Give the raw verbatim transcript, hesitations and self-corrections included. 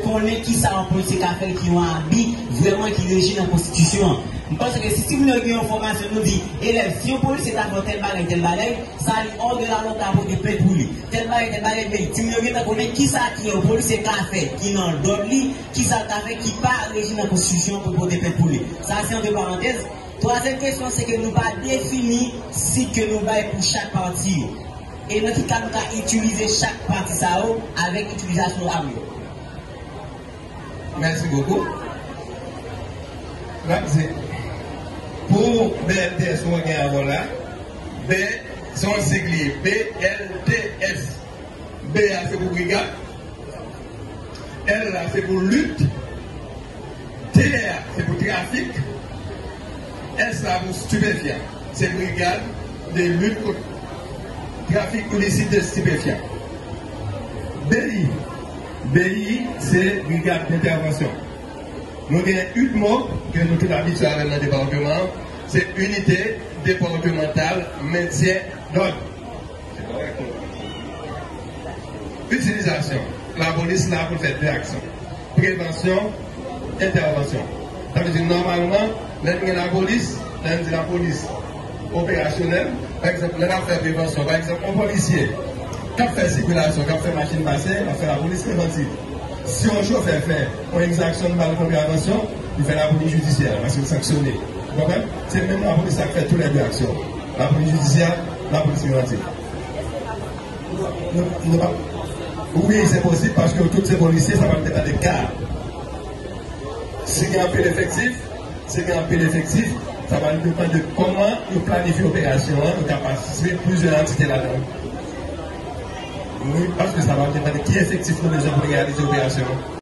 konnen kisa yon polisye ka fè ki yon abi vrèman ki reji nan konstitisyon an. M panse ke si timoun yo gen yon fòmasyon, nou di elèv, si yon polisye ta fè tèl bagay, tèl bagay, sa li hors de la lwa, ou ka pote plent pou li. Tèl bagay, tèl bagay, men timoun yo gentan konnen kisa ki yon polisye ka fè ki nan lòd li, kisa l ka fè ki pa reji nan konstitisyon an pou l pote plent pou li. Sa se ant parantèz. Twazyèm kesyon, se ke nou pa defini sit ke nou bay pou chak pati yo. E nan ki ka nou ka itilize chak pati sa yo avèk itilizasyon zam yo. Mèsi bokou. N ap di, pou B L T S nou gen avè w la, B, se yon sig li ye, B L T S. B a se pou brigad, L la se pou lit, T a se pou trafik, S la pou stipefyan. Se brigad de lit kont trafik ilisik de stipefyan. B I, B I se brigad d'entèvansyon. Nou gen U D M O ke nou tout abitye avè l nan depatman an, se Inite Depatmantal Mentyen Dòd. Itilizasyon. Lapolis la pou l fè de aksyon. Prevansyon, entèvansyon. Sa vle di, nòmalman, lè n gen lapolis, lè n di lapolis operasyonèl, pa egzanp, lè n ap fè prevansyon, pa egzanp, yon polisye k ap fè sikilasyon, k ap fè machin pase, l ap fè lapolis prevantiv. Si yon chofè fè yon egzaksyon, n ba l kontravansyon, li fè lapolis jidisyè, paske l sanksyone. Ou konprann? Se menm lapolis la k fè tou lè de aksyon. Lapolis jidisyè, lapolis prevantiv. Nou, nou pa, wi, se posib, paske yo tout se polisye, sa pral depann de ka. Si gen anpil efektif, si gen anpil efektif, sa pral depann de kòman yo planifye operasyon an, nou ka pa swiv plizyè antite ladan. Wi, paske sa pral depann de ki efektif nou bezwen pou n reyalize operasyon an.